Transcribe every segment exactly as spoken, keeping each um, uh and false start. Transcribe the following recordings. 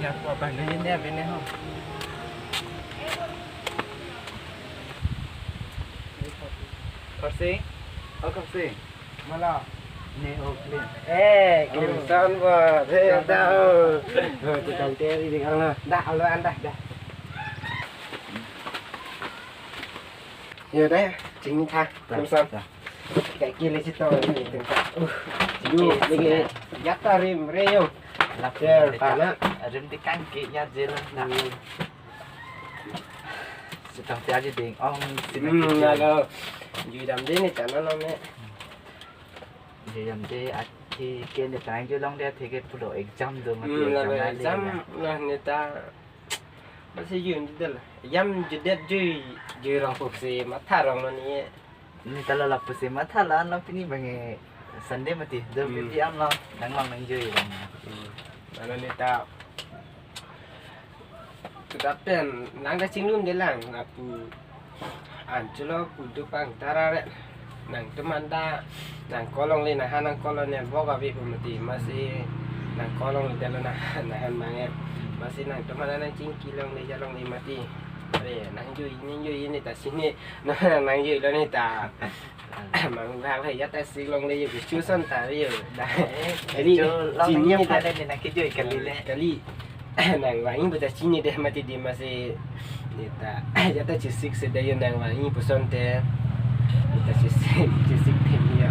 Yang ko abang ni ne abang ne ho. Khorsi? O Khorsi. Mala. Ne o Klim. Eh, Klim son bo. He da o. Ho, tu tang teri di kang na. Da, alo anda da. Yo da, chingni tha. Klim son. Kaike le chitong ni tengka. Uh, yo, lagi jata rim re yo. Lap rim re ta na. Rim di kangke ya jelo na. Hmm. Chitong tia ji ding ong. Hmm, lalo. Jui damde ne ta na lo me. Jui damde, athe ke ne ta jui longde, athe ke pulo exam do mati. Hmm, exam lalo na le exam ya. Na ne ta. Masi jui damde la. Exam judet jui, jui rong pusi matha rong lo ni. Ne ta lo lapusi matha la, lo pini bang e Sunday mati. Do Hmm. P P M lo, nang long nang jui bang. Hmm. Mane ne ta. Tetapi nang ta chingdunde lang, lapu anchot lo pu dopang tara re. Nangtum anta nang call longle, nanghan nang call longle, bok avi pu mati, masi nang call longle detlo na, nanghan bang e. Masi nangtum anta nang chingki longle, ja longle mati. Are, nang jui, nang jui ne ta sini, no, nang jui lo ne ta. Mang ba ba ya ta sik longle yo, chu son ta yo. Da. Eh, Kali, chu long chini ne ta. Pale ne nang kejui kali le. Kali. Nang vangji pu ta chini de mati di masi. Ne ta, ya ta chesik se da yo nang vangji puson te. Ne ta chesik, chesik them ya.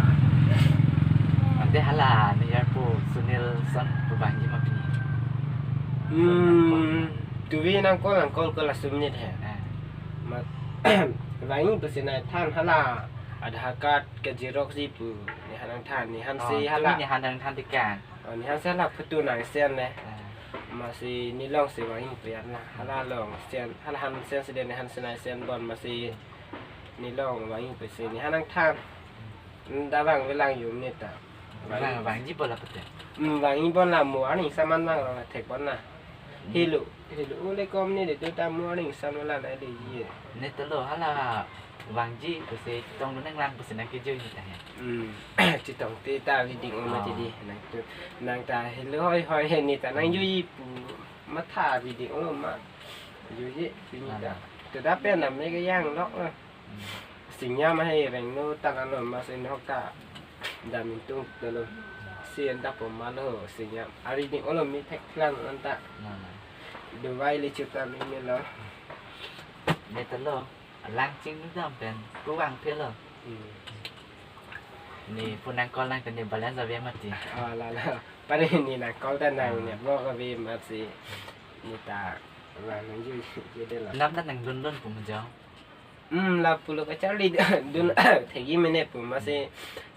Ante hala ne yar pu Sunil son pu vangji ma pini. Hmm, tuvi nang call, nang call ko la sum ne the. Ah. Ma, vangji pusi nangthan hala Aadhaar card ke xerox ji pu nehan nangthan, nehan Oh, si hala. Tumi nehan nangthan tikan. Oh, nehan si hala photo nang send le. Ah. Masi ne long si vangji pu ya na. Hala long send, hala han send si de nehan si nang send bon masi ne long vangji pusi nehan nangthan. Hmm, da vang velang yo ne ta. Vang, vangji bola pute. Hmm, vangji bola mo aning saman vang rong thek bon na. Hmm. Helo, helo ole kom ne de do ta mo aning san wala na de ye. Ne ta lo hala vangji pusi tong nang lang pusi nang kejui ne ta he. Hmm. Chitong te ta reading on mati Oh. Di. Nang tu, nang ta helo hoi hoi he ne ta nang Hmm. Jui pu matha reading on ma. Jui je, jui ne ta. Ada. Tu da pen nam ne ke yang lok na. Hmm. Singja ma he rengno ta nalo masi nok ta. Dam intung dolo. Si anta poma lo singja. Ari ding olo mi thek plan anta. Na, na. Dubai le chuta mi mi lo. Ne ta lo. Lang chingdam pen. Pu vang phe lo. Hmm. Ne phone nang call nang pen ne balance ave mati. Ah, la la. Pare ne nang call ta nang Ah. Ne vlog ave masi. Ne ta. Vang nang jui jui de lo. Lam ta nang lun lun pu mo jo. Hmm, lapu lo kacharli dun thekji mene pu masi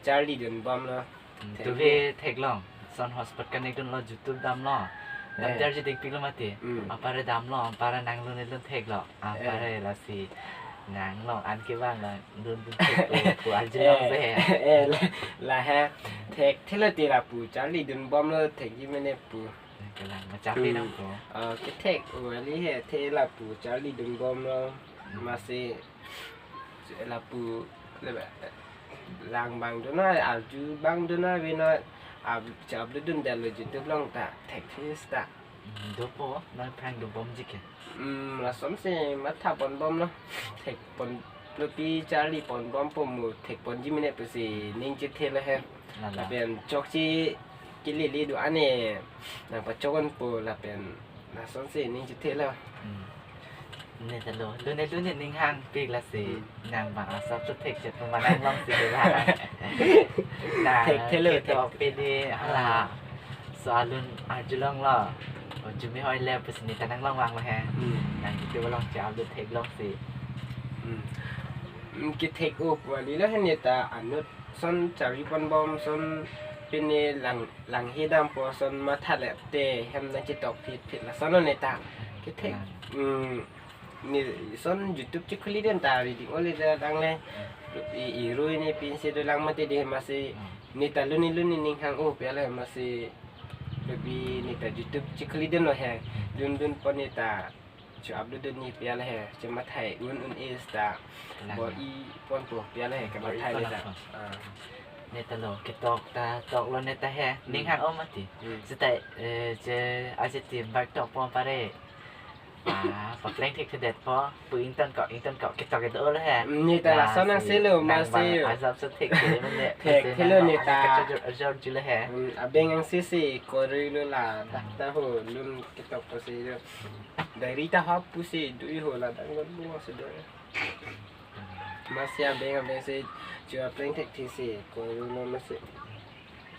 charli dun bom lo. Hmm, Thekji. Tuve theklong. Son hotspot connect dunlo, YouTube damlo. Dam Eh. Jar ji dikpik lo mati. Hmm. Apar damlo, apar nang lun lun theklo. Apar Eh. Lasi nang long an ke bang lo dun dun thek pu, pu arjulong Eh. Se. Eh, la, la he. Thekthelo ti lapu charli dun bom lo thekji mene pu. Kelang macharli Hmm. Nang ko. Ah, kethek, oh, ali he, the lapu charli dun bom lo. Hmm. Masi lapu lebe lang bang dun na, arju bang dun na, vino ab chap dun dalo YouTube long ta, thek this ta. Hmm, dopo, nang prank do bom ji ke. Hmm, lason si matha pon bom lo. Thek pon, lopi charli pon bom po mo, thek ponji mene pusi ning chethelo he. La la. Lapen chokche kelele do ane nang pachokon po lapen lason si ning chethelo. Hmm. Ne ta lo, lun ne lun ne ning hangpik lasi. Hmm. Nang bang asap tu thek chet pu ma nang long si de la. Na, Thekthelo, ke to thek. Pede hala. Ah. So alun arjulong lo. O jumi hoi le pusi ne ta nang long vang lo he. Hmm. Nang itu long cha alun theklong si. Hmm. Hmm, kethek o pu ali lo he ne ta anut son charli pon bom son pine lang, lang he dampo son matha le te hem nang chitok phit phit lason ne ta. Kethek. Hmm. Hmm, ne son YouTube chikhuli den ta reading ole da dang le. I, i rui ne pinsi do lang mati de masi Hmm. Ne ta lun ne lun ne ning hang o pu ya le masi. Lapi ne ta YouTube chikhuli den lo he. Dun dun pon ne ta. Chu upload dun ni pu ya le he. Chu mathai un un is ta. Lang. Bor-i pon po pu ya le he ke Bor-i mathai pon le ta. Apa? Ah. Neta lo, ketok ta, tok lo neta he. Hmm. Ning hang-o mati. Hmm. Seta, eh, je, aje tim bak tok po pare. Ah, papleng thekthedetpo, pu ington kok, ington kok, ketok kedo lo he. Hmm, neta lason nang si selo, nang mas bang si. Asap so thekthe mene. Thekthe lo nang neta. Kachojor, jor ju lo he. Hmm, abeng ang si si, korui lo la, dak ta ho, lun ketok ko si do. Diary ta hap pusi, dui ho la, dang gon bunga si do. Masi abeng abeng si chua pleng thekthe si ko lo masi.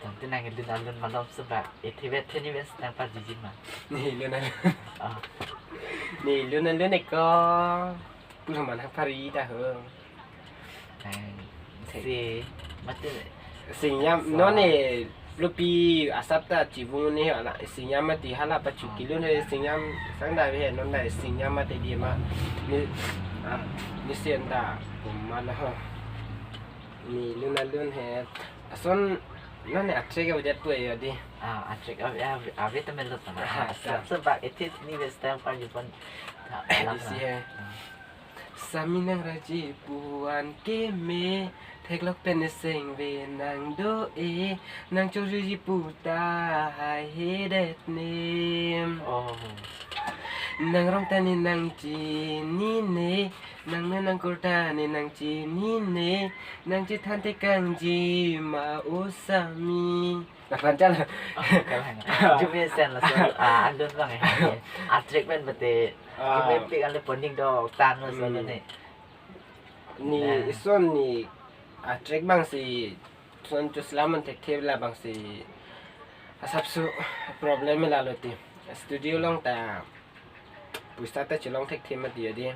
Tangte nang ilun alun malom sebak. Ithe vet theni ves nang parjiji ma. Ne ilun alun. Ah. Ne ilun alun eko. Pulo manang pari ta ho. Nang si mati. Singjam so. Non ne lupi asap ta chibung ne hala singjam mati hala pachu kilun he singjam sang da he non da singjam mati di ma ni ah ni sen da kumala ho ni lun alun he ason non ne atrek ke udet pu ya di. Ah, atrek ave ave ave temen lo sana. Ah, asap sebak ithe ni ves tang parjiji pon. Di si he. Sami nangraji pu an keme, theklok pen ne sengve nang do-e, nang chorjuji pu ta hai hedet ne. Oh. Nang rong ta ne nang chinine, nang me nang kur ta ne nang chinine, nang chethan tekangji ma o sami. Lapan chalo. Oh, kalang. Jumesen laso, ah, alun bang eh. Atrek pen bete. Ah. Jumepik ale poning do tan laso. Hmm. Ne. Ni nah. Ison ni atrek bang si son tu selaman thekthe labang si asap su problem la lo ti. Studio along ta pusta ta chelong thekthe mati ya di.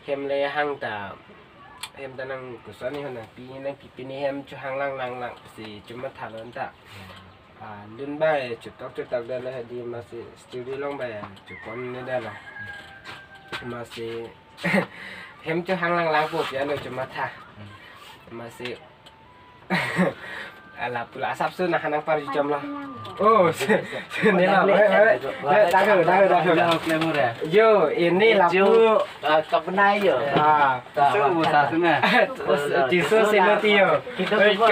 Hem le hang ta hem ta nang kuson ni ho nangpi nangpi pini hem chehang lang lang lang si chuma thalon ta. Ah, lun bai chutok chutok da la di masi studio along bai chupon ne da la. Masi hem chehang lang lang po piano chuma tha. Masi ala pula asap su nah nang parjijom lo. Oh, se- se- ne lo. Eh, eh, eh, tahu, tahu, tahu. Yo, ini lapu. Ah, kapenai yo. Ah. Tisu busa sena. Tisu selo ti yo. Kita coba.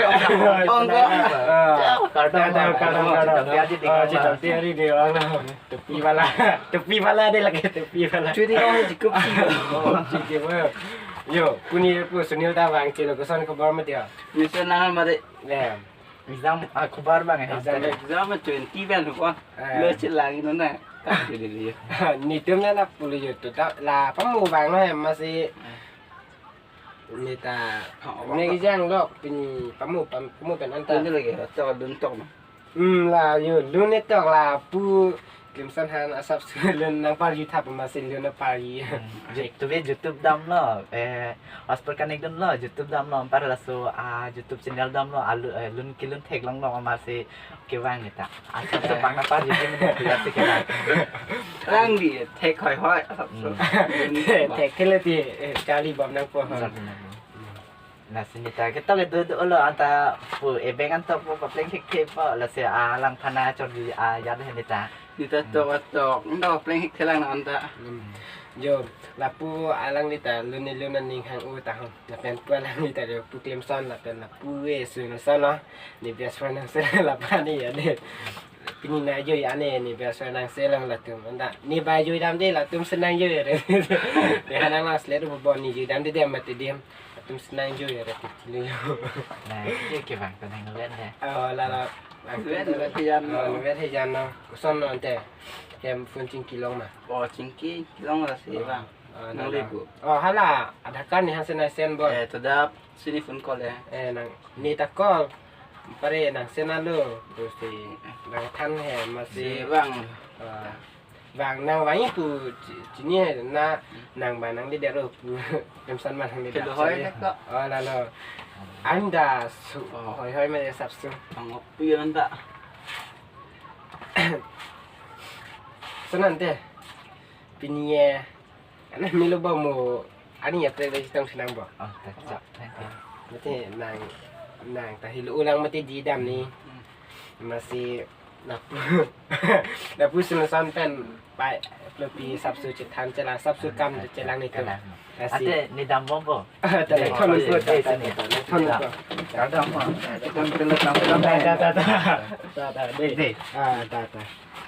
Oh, enggak. Ah. Kardom, tahu, kardom, kardom. Jadi di kamar. Jadi di orang. Topi wala, topi wala dei lake topi wala. Cuti kau cukup sih. Oh, cuti apa? Yo, puni pu Sunil ta vang chelo koson khobor mati ya. Ni senang mati. Ya. Exam, ah, khobor bang eh. Exam, exam twenty bang ko. Eh. Lo chelang ino na. Cuti di yo. Nitum na na pulu yo tu ta la pamu bang na masi. Neta, oh, ne ijang lok pini pamu pam- pamu pen anta. Ini lagi, tok dun tok ma. Hmm, la yo lun ne tok lapu Klimson han asap su lun nang parji thap masi lun na parji. Hmm. Ju- tuve YouTube dam lo, eh, Osper Kanik dun lo, YouTube dam lo, ampar laso, ah, YouTube channel dam lo, alu, eh, lun kilun theklong lo, masi kevang neta. Asap su bang na parji mene tu ya si kevang. Lang di, thek hoi hoi, asap su. Hmm. Thek, thek kele ti, eh, charli bom nangpo. Charli bom nangpo. Nah, si neta ketok kedo do lo anta pu ebeng antok pu papleng thekthe po lasi alang thana chor di a ya de neta. Neta tok tok ndo pleng thekthe lang anta. Hmm. Jo, lapu alang neta lun ne lun aning hang-o ta ho. Lapen pu alang neta jo pu Klimson lapen lapu e Sunil son lo. Ne best friend nang se lapu ani ya de. Pini na jo ya ne ne best friend nang se lang latum. Anta ne ba jo dam de latum senang jo ya de. De hanang lang slet bo ne jo dam de de mati de. Latum senang jo ya de ti lo. Nah, ini kevang pen nang len de. Oh, la la. Len de, len de. Oh, len de jan no. Koson no ante. Hem phone chingki long ma. Oh, chingki long la si bang. Oh, nang la, la. Lebu. Oh, hala. Ada kan ni han senang sen bo. Eh, to dap. Sini phone call ya. Eh, nang ne ta call. Pare nang sena lo, terus si nang than he masi. Si bang. Ah, bang nang vangi pu chi- chini he na nang ba nang di dero pu. Klimson ma nang di dero. Hoi hoi kok. Oh, lalo. Anda su oh, hoi hoi ma asap su. Pangok pu ya anta. Senang te. Pini ye. Ana milo ba mo ani ya pre tong senang bo. Oh, tak tak. Mati nang nang ta hilo ulang mati di dam ni. Hmm. Masi Lapu, lapuson lason pen pai, lapu sapso chethan chelang, sapso kam chelang nelitum. Kalang. Lasi. Ante ne dambompo. Tata, dei, thon dei, po, dei, tata, dei, tata, dei. Thon po. Kardom, ha. Thon po, thon po. Tata, tata. Tata, dei. Dei. Ah, tata.